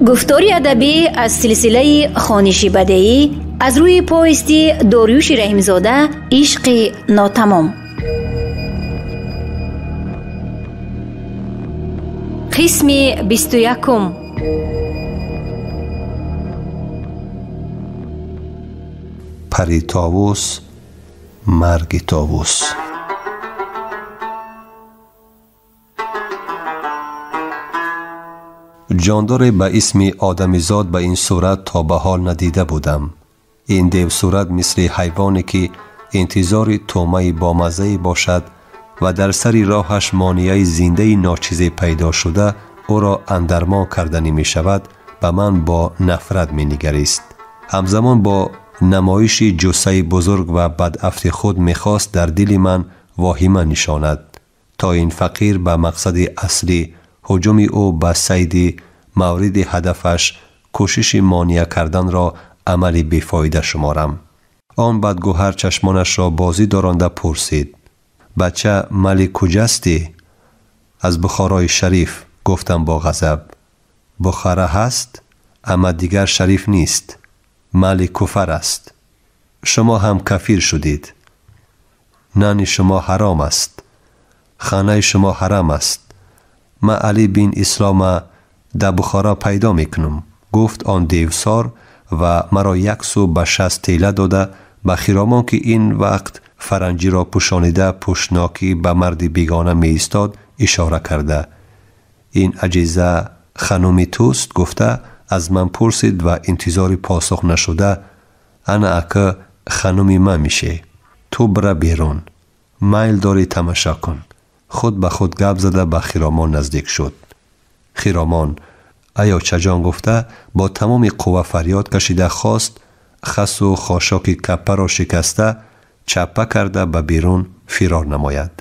Гуфтори адабӣ аз силсилаи хониши бадеӣ аз рӯи повести Дориюши Раҳимзода «Ишқи нотамом». Қисми 21. Пари товус, марги товус. Ҷондоре ба исми одамизод ба ин сурат то ба ҳол надида будам. Ин девсурат мисли ҳайвоне ки интизори тӯъмаи бомаззае бошад ва дар сари роҳаш монеаи зиндаи ночизе пайдо шуда ӯро андармон карданӣ мешавад, ба ман бо нафрат менигарист. Ҳамзамон бо намоиши ҷуссаи бузург ва бадафти худ мехост дар дили ман воҳима нишонад, то ин фақир ба мақсади аслӣ ҳуҷуми ӯ ба сайди мавриди ҳадафаш кӯшиши монеа карданро амали бефоида шуморам. Он бадгӯҳар чашмонашро бозӣ доронда пурсид: «Бача, мали куҷастӣ?» «Аз Бухорои Шариф», гуфтам бо ғазаб. «Бухара ҳаст, амма дигар шариф нест. Мали куфар аст. Шумо ҳам кафир шудид. Нани шумо ҳаром аст. Ханаи шумо ҳарам аст. Ма Али бин Ислома дар Бухоро пайдо мекунам», гуфт он девсор ва маро як сӯ ба 60 тела дода ба хиромон ки ин вақт фаранҷиро пӯшонида пӯшнокӣ ба марди бегона меистод ишора карда. «Ин аҷиза хануми туст?» гуфта аз ман пурсид ва интизори посух нашуда: «Ана ака хануми ман мише, ту бира берун, майл дорӣ тамаша кун». Худ ба худ гап зада ба хиромон наздик шуд. Хиромон «Аё чаҷон» гуфта бо тамоми қувва фарёд кашида хост хасу хошоки каппаро шикаста чаппа карда ба берун фирор намояд.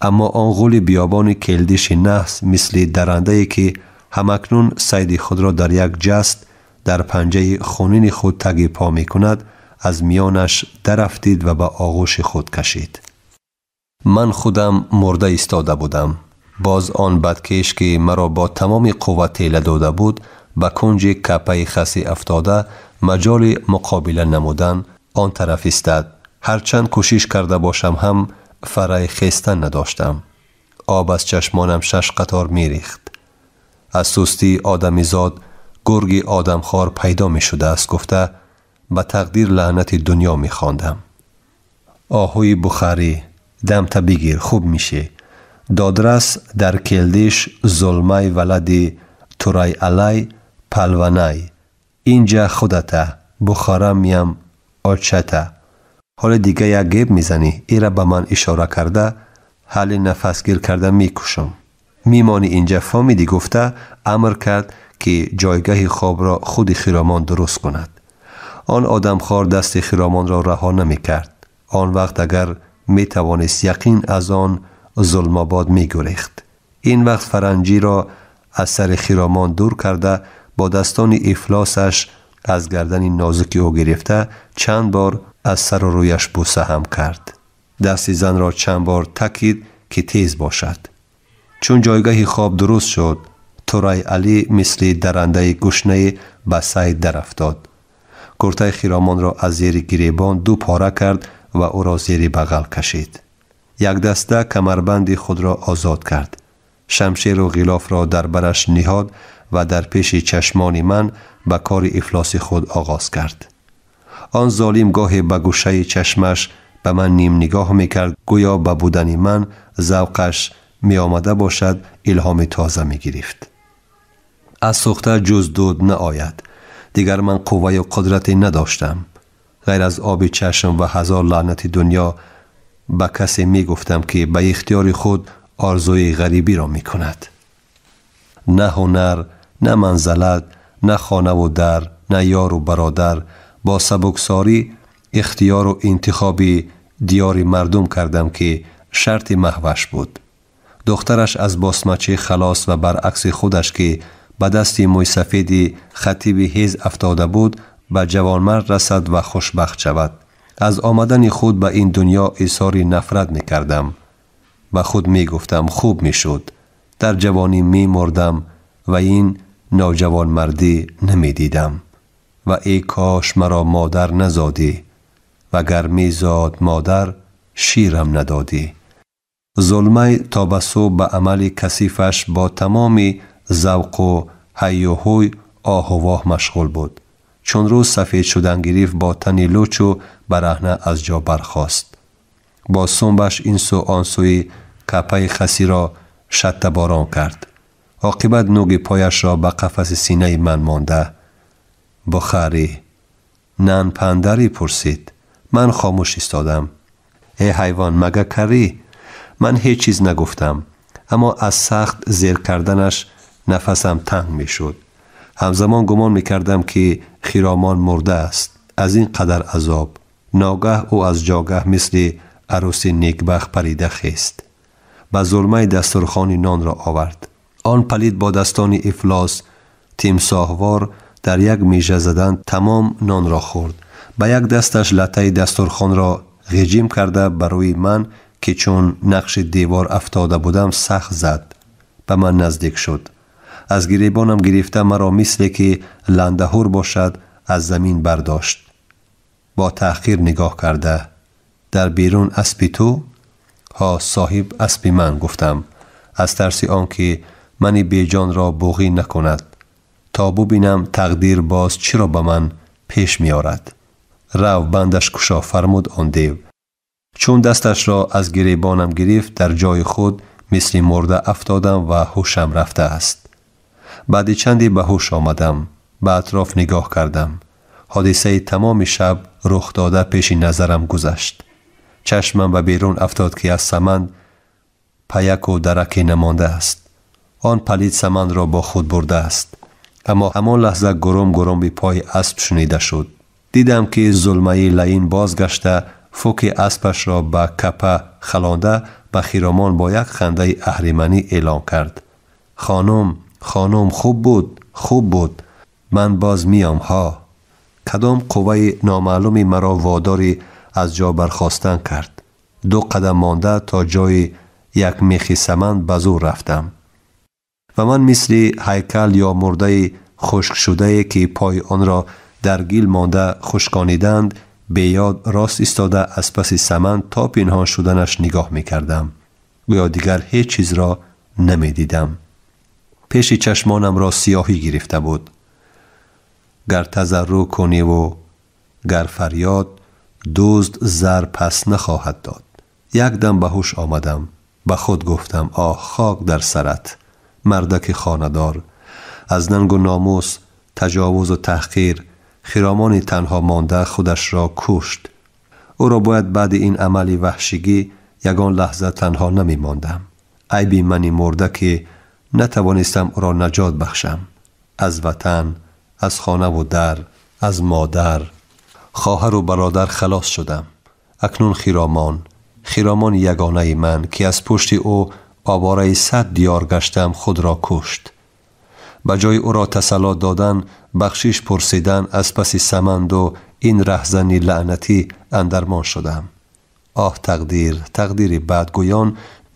Аммо он ғули биёбони келдиши наҳс мисли дарандае ки ҳамакнун сайди худро дар як ҷаст дар панҷаи хунини худ таги по мекунад, аз миёнаш дарафтид ва ба оғӯши худ кашид. Ман худам мурда истода будам. Боз он бадкеш ки маро бо тамоми қувва тела дода буд, ба кунҷи каппаи хаси афтода маҷоли муқобила намудан он тараф истад. Ҳарчанд кӯшиш карда бошам ҳам фараи хестан надоштам. Об аз чашмонам 6 қатор мерехт. Аз сустии одамизод гурги одамхор пайдо мешудааст гуфта ба тақдир лаънати дунё мехондам. Оҳуи бухарӣ, дамта бигир, хуб мише. Додрас дар келдиш зулмай валади Турай Алай Палванай. Инҷа худата, Бухара миям очата. Ҳоли дига як геб мезанӣ, ира ба ман ишора карда, ҳалли нафасгир карда мекушам. Мемонӣ инҷа, фомидӣ гуфта амр кард ки ҷойгаҳи хобро худи хиромон дуруст кунад. Он одамхор дасти хиромонро раҳо намекард. Он вақт агар метавонист яқин аз он зулмобод мегурехт. Ин вақт фаранҷиро аз сари хиромон дур карда бо дастони ифлосаш аз гардани нозуки ӯ гирифта чанд бор аз сару рӯяш буса ҳам кард. Дасти занро чанд бор такид ки тез бошад. Чун ҷойгаҳи хоб дуруст шуд, Турай Алӣ мисли дарандаи гушнае ба сайд дарафтод. Куртаи хиромонро аз зери гиребон 2 пора кард ва ӯро зери бағал кашид. Якдаста камарбанди худро озод кард. Шамшеру ғилофро дар бараш ниҳод ва дар пеши чашмони ман ба кори ифлоси худ оғоз кард. Он золим гоҳе ба гӯшаи чашмаш ба ман ним нигоҳ мекард, гӯё ба будани ман завқаш меомада бошад, илҳоми тоза мегирифт. Аз сӯхта ҷуз дуд наояд. Дигар ман қувваю қудрате надоштам. Ғайр аз оби чашм ва 1000 лаънати дунё ба касе мегуфтам ки ба ихтиёри худ орзуи ғарибиро мекунад. На ҳунар, на манзалат, на хонаву дар, на ёру бародар бо сабуксорӣ ихтиёру интихоби диёри мардум кардам ки шарти маҳваш буд. Духтараш аз босмачӣ халос ва баръакси худаш ки ба дасти мӯйсафеди хатиби ҳез афтода буд, ба ҷавонмард расад ва хушбахт шавад. Аз омадани худ ба ин дунё изҳори нафрат мекардам. Ба худ мегуфтам хуб мешуд. Дар ҷавонӣ мемурдам ва ин ноҷавонмардӣ намедидам ва эй кош маро модар назодӣ ва гар мезод модар ширам надодӣ. Зулмай то ба субҳ ба амали касифаш бо тамоми завқу ҳайюҳуй оҳу воҳ машғул буд. Чун рӯз сафед шудан гирифт, бо тани лучу бараҳна аз ҷо бархост. Бо сумбаш ин сӯ он сӯи капаи хасиро шаттаборон кард. Оқибат нуги пояшро ба қафаси синаи ман монда. Бухарӣ, нан пандарӣ пурсид. Ман хомӯш истодам. Эй ҳайвон, мага карӣ? Ман ҳеҷ чиз нагуфтам, аммо аз сахт зер карданаш нафасам танг мешуд. Ҳамзамон гумон мекардам, ки Хиромон мурда аст аз ин қадар азоб. Ногаҳ ӯ аз ҷогаҳ мисли арӯси некбахт парида хест. Ба зулмаи дастурхони нонро овард. Он палид бо дастони ифлос тимсоҳвор дар як мижа задан тамом нонро хӯрд. Ба як дасташ латтаи дастурхонро ғиҷим карда ба рӯи ман, ки чун нақши девор афтода будам, сахт зад. Ба ман наздик шуд. Аз гиребонам гирифта маро мисле ки ландаҳур бошад аз замин бардошт. Бо таҳқир нигоҳ карда: дар берун аспи ту? Ҳа, соҳиб, аспи ман, гуфтам, аз тарси он ки мани беҷонро буғӣ накунад, то бубинам тақдир боз чиро ба ман пеш меорад. Рав, бандаш кушо, фармуд он дев. Чун дасташро аз гиребонам гирифт, дар ҷои худ мисли мурда афтодам ва ҳушам рафтааст. Баъди чанде ба ҳуш омадам, ба атроф нигоҳ кардам. Ҳодисаи тамоми шаб рух дода пеши назарам гузашт. Чашмам ба берун афтод, ки аз саманд паяку дараке намондааст. Он палид самандро бо худ бурдааст. Аммо ҳамон лаҳза гурум гурумби пои асп шунида шуд. Дидам, ки зулмаи лаин бозгашта фуки аспашро ба капа халонда ба Хиромон бо як хандаи аҳриманӣ эълон кард: хонум, хонум, хуб буд, хуб буд, ман боз миём ҳа. Кадом қувваи номаълуми маро водори аз ҷо бархостан кард. Ду қадам монда то ҷои як мехи саманд ба зур рафтам ва ман мисли ҳайкал ё мурдаи хушкшудае, ки пои онро дар гил монда хушкониданд, беёд рост истода аз паси саманд то пинҳон шуданаш нигоҳ мекардам. Гӯё дигар ҳеҷ чизро намедидам. Пеши чашмонамро сиёҳӣ гирифта буд. Гар тазарруъ куниву гар фарёд, дузд зар пас нахоҳад дод. Як дам ба ҳуш омадам. Ба худ гуфтам: оҳ, хок дар сарат, мардаки хонадор. Аз нангу номус, таҷовузу таҳқир Хиромони танҳо монда худашро кушт. Ӯро бояд баъди ин амали ваҳшигӣ ягон лаҳза танҳо намемондам. Айби мани мурда, ки натавонистам ӯро наҷот бахшам. Аз ватан, аз хонаву дар, аз модар, хоҳару бародар халос шудам. Акнун Хиромон, Хиромони ягонаи ман, ки аз пушти ӯ овораи 100 диёр гаштам, худро кушт. Ба ҷои ӯро тасалло додан, бахшиш пурсидан, аз паси саманду ин раҳзани лаънатӣ андармон шудам. Оҳ, тақдир, тақдири бадгӯён,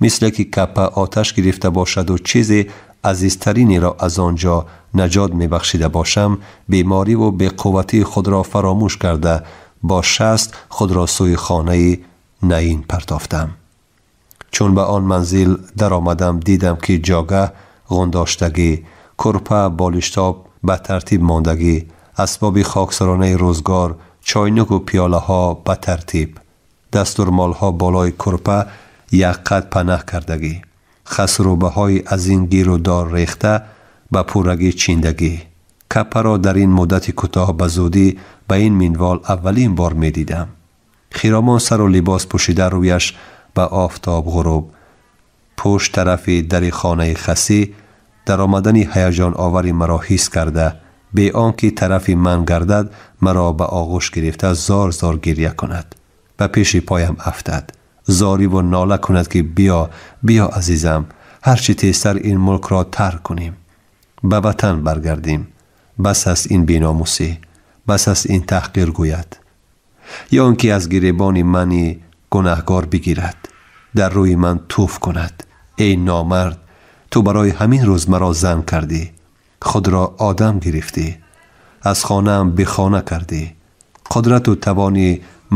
мисле ки капа оташ гирифта бошаду чизе азизтаринеро аз он ҷо наҷот мебахшида бошам, бемориву беқувватии худро фаромӯш карда бо шаст худро сӯи хонаи наин партофтам. Чун ба он манзил даромадам, дидам, ки ҷогаҳ ғундоштагӣ, курпа болиштоб ба тартиб мондагӣ, асбоби хоксаронаи рӯзгор, чойнуку пиёлаҳо ба тартиб, дастурмолҳо болои курпа якқад панаҳ кардагӣ, хасрубаҳои аз ин гиру дор рехта ба пуррагӣ чиндагӣ. Капаро дар ин муддати кӯтоҳ ба зудӣ ба ин минвол аввалин бор медидам. Хиромон сару либос пӯшида, рӯяш ба офтоб ғуруб, пушт тарафи дари хонаи хасӣ дар омадани ҳаяҷоновари маро ҳис карда, бе он ки тарафи ман гардад, маро ба оғӯш гирифта зор зор гиря кунад. Ба пеши поям афтад, зориву нола кунад, ки биё, биё, азизам, ҳарчи тезтар ин мулкро тарк кунем, ба ватан баргардем. Бас аст ин беномусӣ, бас аст ин таҳқир, гӯяд. Ё он ки аз гиребони мани гунаҳгор бигирад, дар рӯи ман туф кунад: эй номард, ту барои ҳамин рӯз маро зан кардӣ. Худро одам гирифтӣ, аз хонаам бехона кардӣ, қудрату тавони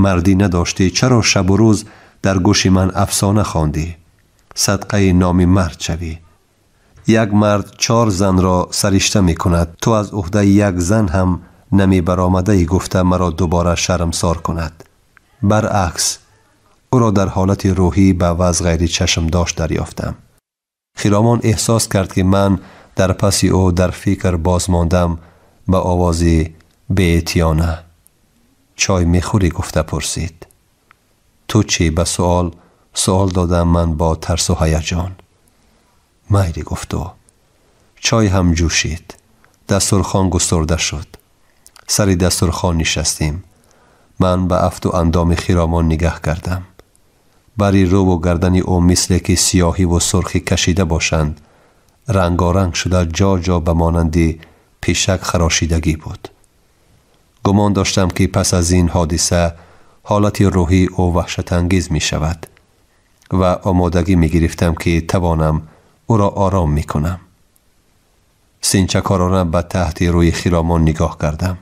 мардӣ надоштӣ, чаро шабу рӯз дар гӯши ман афсона хондӣ? Садқаи номи мард шавӣ. Як мард 4 занро саришта мекунад, ту аз уҳдаи як зан ҳам намебаромадаӣ гуфта маро дубора шармсор кунад. Баръакс, ӯро дар ҳолати рӯҳӣ ба вазъ ғайричашмдошт дарёфтам. Хиромон эҳсос кард, ки ман дар паси ӯ дар фикр боз мондам. Ба овози беэътиёна чой мехӯрӣ гуфта пурсид. Ту чӣ? Ба суол додам ман бо тарсу ҳаяҷон. Майли, гуфт ӯ. Чой ҳам ҷӯшид. Дастурхон густурда шуд. Сари дастурхон нишастем. Ман ба афту андоми Хиромон нигаҳ кардам. Бари рӯву гардани ӯ мисле ки сиёҳиву сурхӣ кашида бошанд, рангоранг шуда ҷо-ҷо ба монанди пишак харошидагӣ буд. Гумон доштам, ки пас аз ин ҳодиса ҳолати рӯҳии ӯ ваҳшатангез мешавад ва омодагӣ мегирифтам, ки тавонам ӯро ором мекунам. Синчакорона ба таҳти рӯи Хиромон нигоҳ кардам.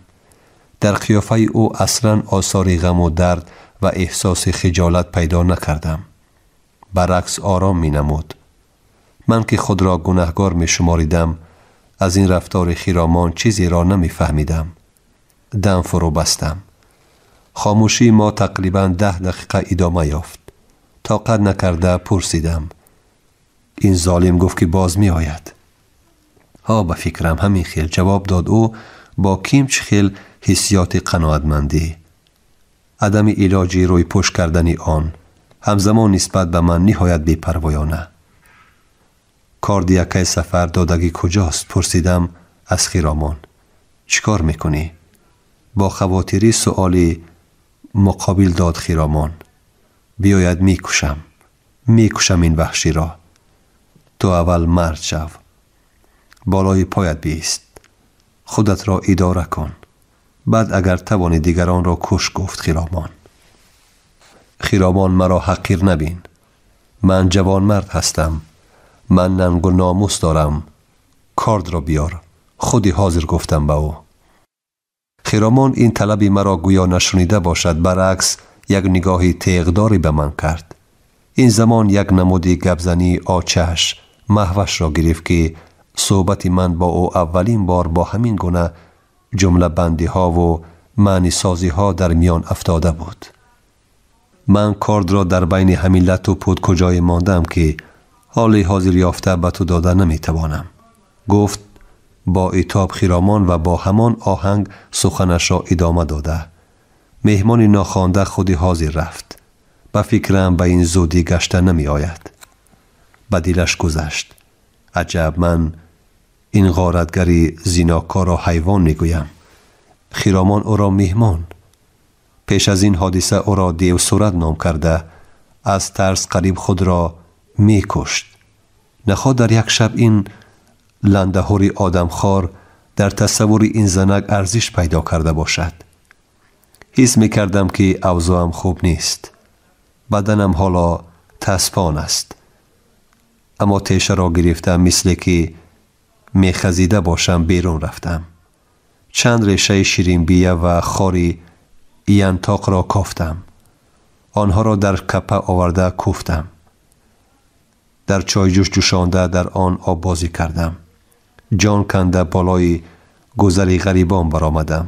Дар қиёфаи ӯ аслан осори ғаму дард ва эҳсоси хиҷолат пайдо накардам. Баръакс ором менамуд. Ман ки худро гунаҳгор мешуморидам, аз ин рафтори Хиромон чизеро намефаҳмидам. Дам фурӯ бастам. Хомӯшии мо тақрибан 10 дақиқа идома ёфт. Тоқат накарда пурсидам: ин золим гуфт, ки боз меояд. Ҳа, ба фикрам ҳамин хел, ҷавоб дод ӯ бо кимч хел ҳиссиёти қаноатмандӣ. Адами илоҷи рӯйпӯш кардани он ҳамзамон нисбат ба ман ниҳоят бепарвоёна. Корди якай сафар додагӣ куҷост? Пурсидам аз Хиромон. Чӣ кор мекунӣ? Бо хавотирӣ суоли муқобил дод Хиромон. Биёяд мекушам, мекушам ин ваҳширо. Ту аввал мард шав, болои поят биист, худатро идора кун, баъд агар тавонӣ дигаронро куш, гуфт Хиромон. Хиромон, маро ҳақир набин. Ман ҷавонмард ҳастам. Ман нангу номус дорам. Кордро биёр, худи ҳозир, гуфтам ба ӯ. Хиромон ин талаби маро гӯё нашунида бошад, баръакс як нигоҳи теғдоре ба ман кард. Ин замон як намуди гапзании очаш маҳвашро гирифт, ки суҳбати ман бо ӯ аввалин бор бо ҳамин гуна ҷумлабандиҳову маънисозиҳо дар миён афтода буд. Ман кордро дар байни ҳамин лату пут куҷое мондам, ки ҳоли ҳозир ёфта ба ту дода наметавонам, гуфт бо итоб Хиромон ва бо ҳамон оҳанг суханашро идома дода. Меҳмони нохонда худи ҳозир рафт. Ба фикрам ба ин зудӣ гашта намеояд. Ба дилаш гузашт: аҷаб, ман ин ғоратгари зинокорро ҳайвон мегӯям, Хиромон ӯро меҳмон. Пеш аз ин ҳодиса ӯро девсурат ном карда, аз тарс қариб худро мекушт. Нахоҳ дар як шаб ин ландаҳури одамхор дар тасаввури ин занак арзиш пайдо карда бошад. Ҳис мекардам, ки авзоам хуб нест. Баданам ҳоло таспон аст. Аммо тешаро гирифта мисле ки мехазида бошам берун рафтам. Чанд решаи ширинбия ва хори янтоқро кофтам. Онҳоро дар капа оварда куфтам. Дар чойҷӯш ҷӯшонда дар он оббозӣ кардам. Ҷон канда болои гузари ғарибон баромадам.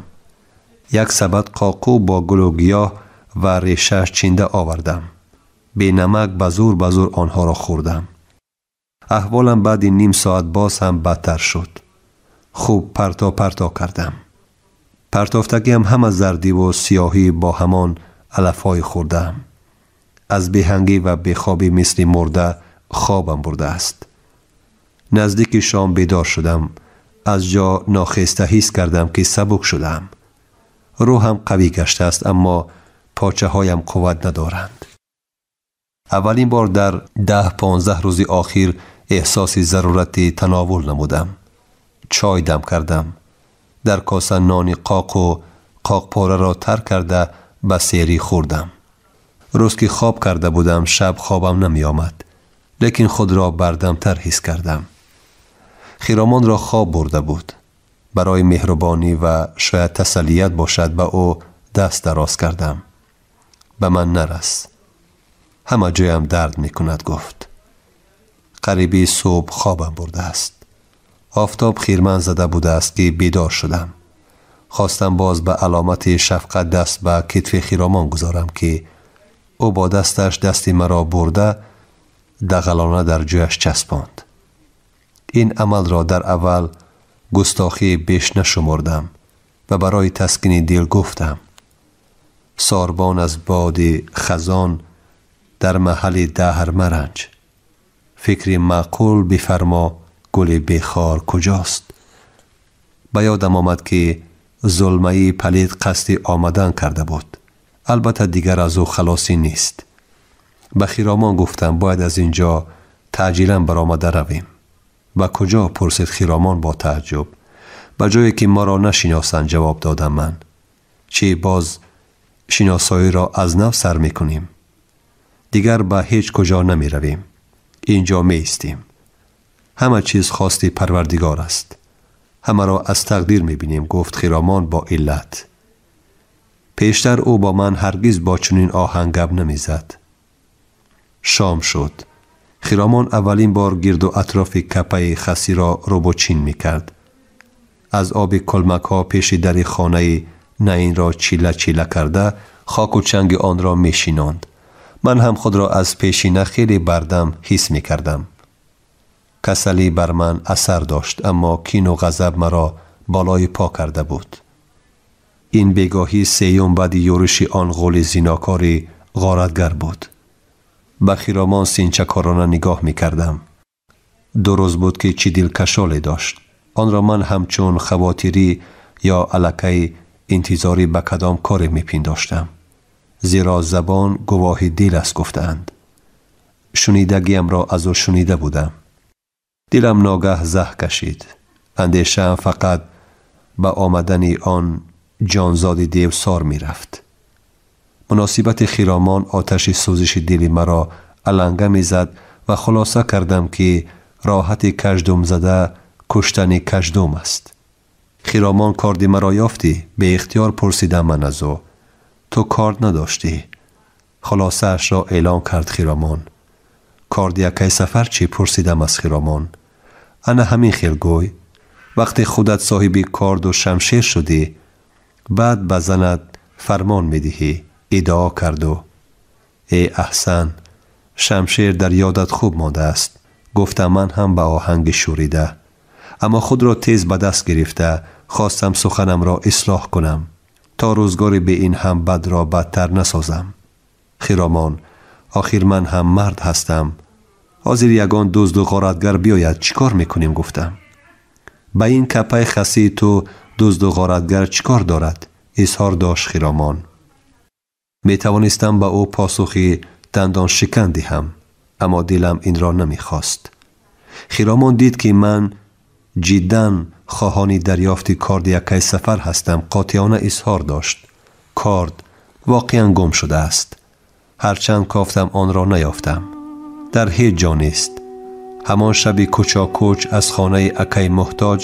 Як сабад қоқу бо гулу гиёҳ ва решааш чинда овардам. Бенамак ба зур ба зур онҳоро хӯрдам. Аҳволам баъди ним соат боз ҳам бадтар шуд. Хуб парто парто кардам. Партофтагиам ҳама зардиву сиёҳӣ бо ҳамон алафҳои хӯрдаам. Аз беҳангӣ ва бехобӣ мисли мурда хобам бурдааст. Наздики шом бедор шудам. Аз ҷо нохеста ҳис кардам, ки сабук шудаам. Рӯҳам қавӣ гаштааст, аммо почаҳоям қувват надоранд. Аввалин бор дар 10-15 рӯзи охир эҳсоси зарурати тановул намудам. Чой дам кардам. Дар коса нони қоқу қоқпораро тар карда ба серӣ хӯрдам. Рӯз ки хоб карда будам, шаб хобам намеомад, лекин худро бардамтар ҳис кардам. Хиромонро хоб бурда буд. Барои меҳрубонӣ ва шояд тасаллият бошад ба ӯ даст дароз кардам. Ба ман нарас. Ҳама ҷоям дард мекунад, гуфт. Қариби субҳ хобам бурдааст. Офтоб хирман зада будааст ки бедор шудам. Хостам боз ба аломати шафқат даст ба китфи Хиромон гузорам ки ӯ бо дасташ дасти маро бурда дағалона дар ҷояш часпонд. Ин амалро дар аввал густохӣ беш нашумурдам ва барои таскини дил гуфтам: сорбон аз боди хазон дар маҳалли даҳр маранҷ. Фикри маъқул бифармо, гули бехор куҷост? Ба ёдам омад ки зулмаи палид қасди омадан карда буд. Албатта дигар аз ӯ халосӣ нест. Ба Хиромон гуфтам бояд аз ин ҷо таъҷилан баромада равем. Ба куҷо? Пурсид Хиромон бо тааҷҷуб. Ба ҷое ки маро нашиносанд, ҷавоб додам ман. Чӣ боз шиносоиро аз нав сар мекунем? Дигар ба ҳеҷ куҷо намеравем. Инҷо меистем. Ҳама чиз хости Парвардигор аст. Ҳамаро аз тақдир мебинем, гуфт Хиромон бо иллат. Пештар ӯ бо ман ҳаргиз бо чунин оҳанг гап намезад. Шом шуд. Хиромон аввалин бор гирду атрофи капаи хасиро рӯбучин мекард. Аз оби кулмакҳо пеши дари хонаи Наинро чила чила карда хоку чанги онро мешинонд. Ман ҳам худро аз пешина хеле бардам ҳис мекардам. Касалӣ бар ман асар дошт, аммо кину ғазаб маро болои по карда буд. Ин бегоҳӣ сеюм баъди юриши он ғули зинокори ғоратгар буд. Ба Хиромон синчакорона нигоҳ мекардам. Ду рӯз буд ки чӣ дилкашоле дошт. Онро ман ҳамчун хавотирӣ ё аллакай интизорӣ ба кадом коре мепиндоштам. Зеро забон гувоҳи дил аст, гуфтаанд. Шунидагиамро аз ӯ шунида будам. Дилам ногаҳ заҳ кашид. Андешаам фақат ба омадани он ҷонзоди девсор мерафт. Муносибати Хиромон оташи сӯзиши дили маро аланга мезад ва хулоса кардам ки роҳати каждумзада куштани каждум аст. Хиромон, корди маро ёфтӣ? Беихтиёр пурсидам ман аз ӯ. Ту корд надоштӣ. Хулосаашро эълон кард Хиромон. Корди якай сафар чӣ? Пурсидам аз Хиромон. Ана ҳамин хел гӯй. Вақте худат соҳиби корду шамшер шудӣ, баъд ба занат фармон медиҳӣ, иддао карду. Э аҳсан, шамшер дар ёдат хуб мондааст, гуфтам ман ҳам ба оҳанги шӯрида. Аммо худро тез ба даст гирифта хостам суханамро ислоҳ кунам, то рӯзгори бе ин ҳам бадро бадтар насозам. Хиромон, охир ман ҳам мард ҳастам. Ҳозир ягон дузду ғоратгар биёяд, чӣ кор мекунем? Гуфтам. Ба ин капаи хасии ту дузду ғоратгар чӣ кор дорад? Изҳор дошт Хиромон. Метавонистам ба ӯ посухи дандоншикан диҳам, аммо дилам инро намехост. Хиромон дид ки ман ҷиддан хоҳони дарёфти корди якай сафар ҳастам, қотеона изҳор дошт. Корд воқеан гум шудааст. Ҳарчанд кофтам онро наёфтам. Дар ҳеҷ ҷо нест. Ҳамон шаби кӯчокӯч аз хонаи акай муҳтоҷ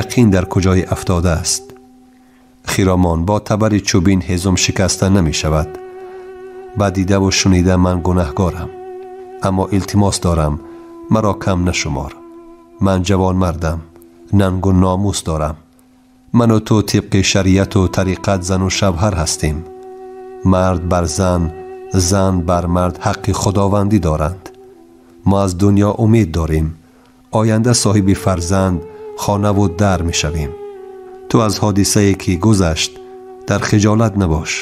яқин дар куҷое афтодааст. Хиромон, бо табари чӯбин ҳезум шикаста намешавад. Ба дидаву шунида ман гунаҳгорам. Аммо илтимос дорам, маро кам нашумор. Ман ҷавонмардам, нангу номус дорам. Ману ту тибқи шариату тариқат зану шавҳар ҳастем. Мард бар зан, зан бар мард ҳаққи худовандӣ доранд. Мо аз дунё умед дорем. Оянда соҳиби фарзанд, хонаву дар мешавем. Ту аз ҳодисае ки гузашт дар хиҷолат набош.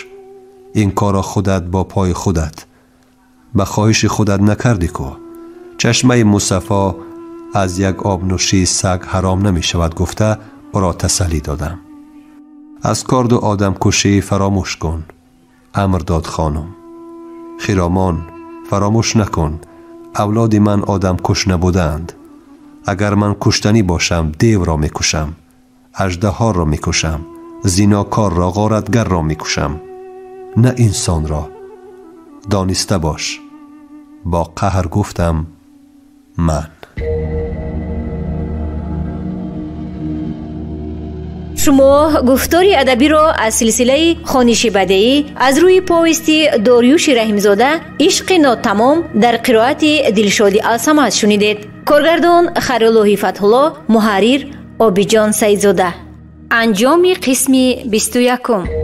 Ин корро худат бо пои худат ба хоҳиши худат накардӣ ку. Чашмаи Мустафо аз як обнӯшии саг ҳаром намешавад, гуфта ӯро тасаллӣ додам. Аз корду одамкушӣ фаромӯш кун, амр дод хонум. Хиромон, фаромӯш накун, авлоди ман одамкуш набудаанд. Агар ман куштанӣ бошам, девро мекушам, аждаҳорро мекушам, зинокорро, ғоратгарро мекушам, на инсонро. Дониста бош. Бо қаҳр гуфтам ман. Шумо гуфтори адабиро аз силсилаи хониши бадеӣ аз рӯи повести Дориюши Раҳимзода «Ишқи нотамом» дар қироати Дилшоди Алсамад шунидед. Коргардон Хайруллоҳи Фатҳулло, муҳаррир Обиҷон Саидзода. Анҷоми қисми 21.